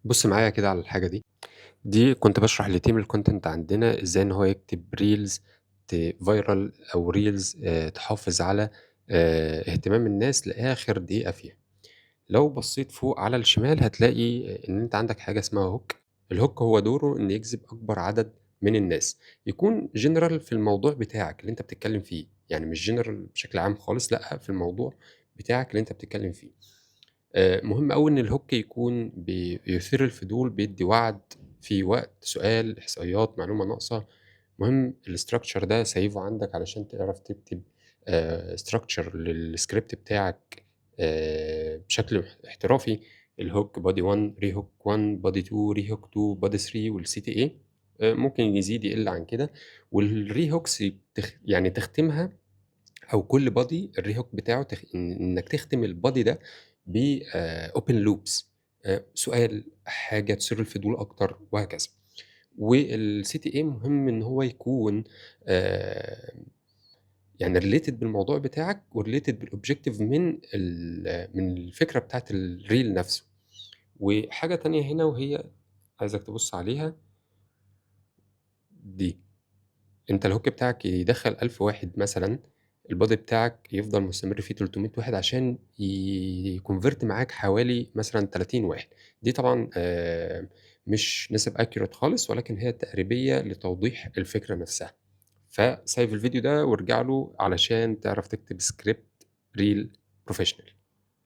بُص معايا كده على الحاجة دي. دي كنت باشرح لteam الcontent عندنا إزاي إن هو يكتب reels viral أو reels تحافظ على اهتمام الناس لآخر دقيقة فيها. لو بصيت فوق على الشمال هتلاقي إن أنت عندك حاجة اسمها hook. الhook هو دوره إنه يجذب أكبر عدد من الناس، يكون general في الموضوع بتاعك اللي أنت بتتكلم فيه، يعني مش general بشكل عام خالص، لأ، في الموضوع بتاعك اللي أنت بتتكلم فيه. مهم أوي إن الhook يكون بيثير الفضول، بيدّي وعد في وقت، سؤال، إحصائيات، معلومة ناقصة. مهم الstructure ده سيّفه عندك علشان تعرف تكتب structure للscript بتاعك بشكل احترافي. الhook body 1، rehook 1، body 2، rehook 2، body 3، والCTA ممكن يزيد يقل عن كده، والrehooks يعني تختمها أو كل body الrehook بتاعه إنك تختم الbody ده ب open loops، سؤال، حاجة تثير الفضول أكتر وهكذا. والCTA مهم إن هو يكون يعني related بالموضوع بتاعك وrelated بالobjective من الفكرة بتاعة الreel نفسه. وحاجة تانية هنا وهي عايزك تبُص عليها دي. أنت الhook بتاعك يدخّل 1000 واحد مثلًا، الbody بتاعك يفضل مستمر فيه 300 واحد عشان يconvert معاك حوالي مثلًا 30 واحد. دي طبعًا مش نسب accurate خالص، ولكن هي تقريبية لتوضيح الفكرة نفسها. فsave الفيديو ده وارجع له علشان تعرف تكتب script reel professional.